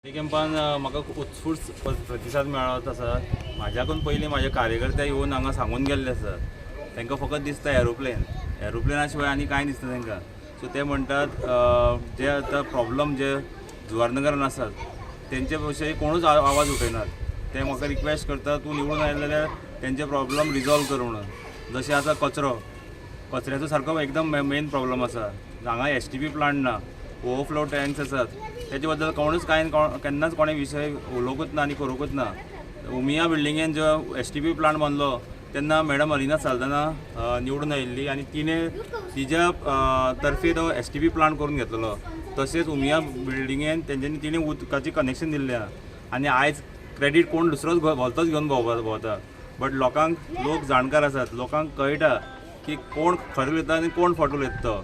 कॅम्पान म्हाका उत्स्फूर्त प्रतिसाद मेळत आसा. म्हाज्याकून पयलीं म्हाजे कार्यकर्ते येवन हांगा सांगून गेल्ले आसात. तांकां फकत दिसता एरोप्लेन, एरोप्लेना शिवाय आनी कांय दिसना तांकां. सो ते म्हणटात, जे आतां प्रॉब्लम जे जुवारनगरान आसात तेंचे विशयी कोणूच आवाज उठयनात. ते म्हाका रिक्वेस्ट करतात, तूं निवडून आयले जाल्यार तेंचे प्रॉब्लम रिजॉल्व कर म्हणून. जशें आतां कचरो, कचऱ्याचो सारको एकदम मेन प्रॉब्लम आसा. हांगा एसटीपी प्लांट ना, ओवरफ्लो टँक्स आसात, तेजे बद्दल कोणूच कांय केन्नाच कोणे विशय उलोवंकूच ना आनी करूंकूच ना. उमिया बिल्डिंगेन जो एसटीपी प्लांट बांदलो तेन्ना मॅडम अलिना साल्दाना निवडून आयिल्ली आनी तिणें तिज्या तर्फे तो एसटीपी प्लांट करून घेतलेलो. तशेंच उमिया बिल्डिंगेन तेंच्यांनी तिणें उदकाचें कनेक्शन दिल्लें आहा आनी आयज क्रेडीट कोण दुसरोच भलतोच घेवन भोंवता. बट लोकांक, लोक जाणकार आसात, लोकांक कळटा की कोण खरें उलयता आनी कोण फट उलयता तो.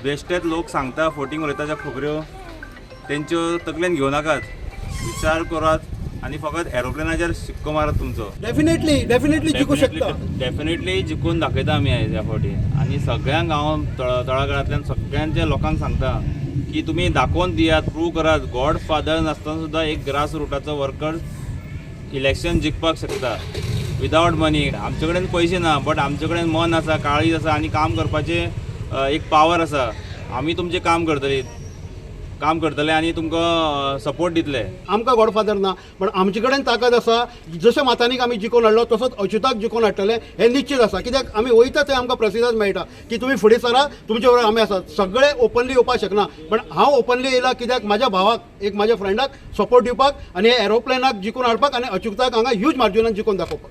बेश्टेच लोक सांगता, फटींग उलयता ज्या खबऱ्यो तेंच्यो तकलेन घेवं नाकात, विचार करात आनी फकत एरोप्लेनाचेर शिक्को मारात तुमचो. डेफिनेटली, डेफिनेटली जिखू शकता. डेफिनेटली जिखून दाखयता आमी आयज ह्या फावटी. आनी सगळ्यांक हांव तळागाळांतल्यान सगळ्यांच्या लोकांक सांगता की तुमी दाखोवन दियात, प्रूव करात, गॉड फादर नासतना सुद्दां एक ग्रास रुटाचो वर्कर इलेक्शन जिखपाक शकता विदावट मनी. आमचे कडेन पयशे ना, बट आमचे कडेन मन आसा, काळीज आसा आनी काम करपाचें एक पावर आसा. आमी तुमचें काम करतली, काम करतले आनी तुमकां सपोर्ट दितले. आमकां गॉडफादर ना, पण आमचे कडेन ताकद आसा. जशें मातानीक आमी जिखोवन हाडलो तसोच अच्युताक जिखोवन हाडटले हें निश्चित आसा. कित्याक आमी वयता थंय आमकां प्रतिसाद मेळटा की तुमी फुडें सरा, तुमचे बरोबर आमी आसात. सगळे ओपनली येवपाक शकना, पण हांव ओपनली येयला कित्याक म्हाज्या भावाक, एक म्हाज्या फ्रेंडाक सपोर्ट दिवपाक आनी हे एरोप्लेनाक जिखून हाडपाक आनी अच्युताक हांगा ह्यूज मार्जिनान जिखोवन दाखोवपाक.